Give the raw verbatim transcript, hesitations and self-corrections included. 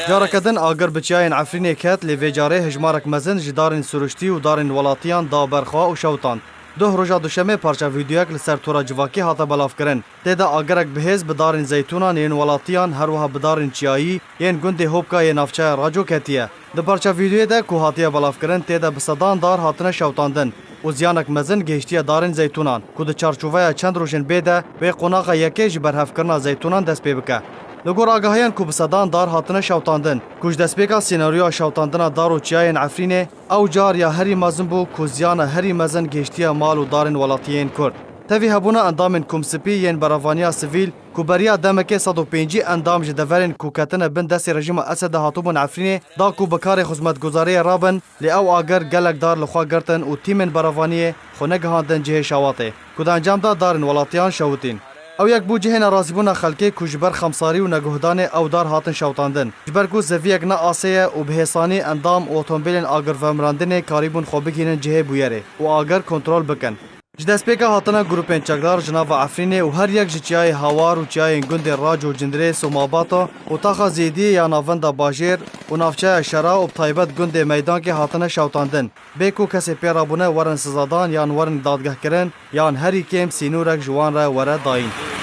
Careke din agir bi çiyayên Efrînê ket, lê vê carê hejmarek mezin ji darên siruştî û darên welatiyan da ber xwe û şewitand. Duh roja duşemê parça vîdeoyek li ser tora civakî hate belavkirin. Tê de agirek bi hêz bi darên zeytûnan yên welatiyan, her wiha bi darên çiyayî yên gundê Hopka yê navçeya Raco ketiye. Di parça vîdeoyê de ku hatiye belavkirin, tê de bi sedan dar hatine şewtandin û ziyanek mezin gihiştiye darên zeytûnan, ku di çarçoveya çend rojên bê de wê qonaxa yekê ji berhevkirina zeytûnan dest pê bike. Li gor agahiyan ku bi sedan dar hatine şewtandin, ku ji destpêka senaryoya şewtandina dar û çiyayên Efrînê, ew car ya herî mezin bû ku ziyana herî mezin gihiştiye mal û darên welatiyên Kurd. Tevî hebûna endamên Kumsipî yên berevaniya sivîl, ku beriya demekê sed û pêncî endam ji deverên ku ketine bin destê rejîma Esed de hatibûn Efrînê, da ku bi karê xizmetguzariyê rabin, lê ew agir gelek dar li xwe girtin û tîmên berevaniyê xwe negihandin cihê şawatê, ku di encam de darên welatiyan şewitîn. Ew yek bû cihê nerazîbûna xelkê ku ji ber xemsarî û neguhdanê ew dar hatin şewtandin. Ji ber ku zeviyek ne asê ye û bi hêsanî endam û otomobîlên agirvemirandinê karîbûn xwe bigihînin cihê bûyerê û agir kontrol bikin. Ji destpêka hatina grûpên çekdar ji nava Efrînê û her yek ji çiyayê Hawar û çiyayên gundê Rac û Cindirês û Mabata û taxa Zêdiyê ya navenda bajêr û navçeya Şera û bi taybet gundê Meydankê hatine şewtandin, bê ku kesê pê rabûne werin sizadan yan werin dadgehkirin yan herî kêm sînorek ji wan re were dayîn.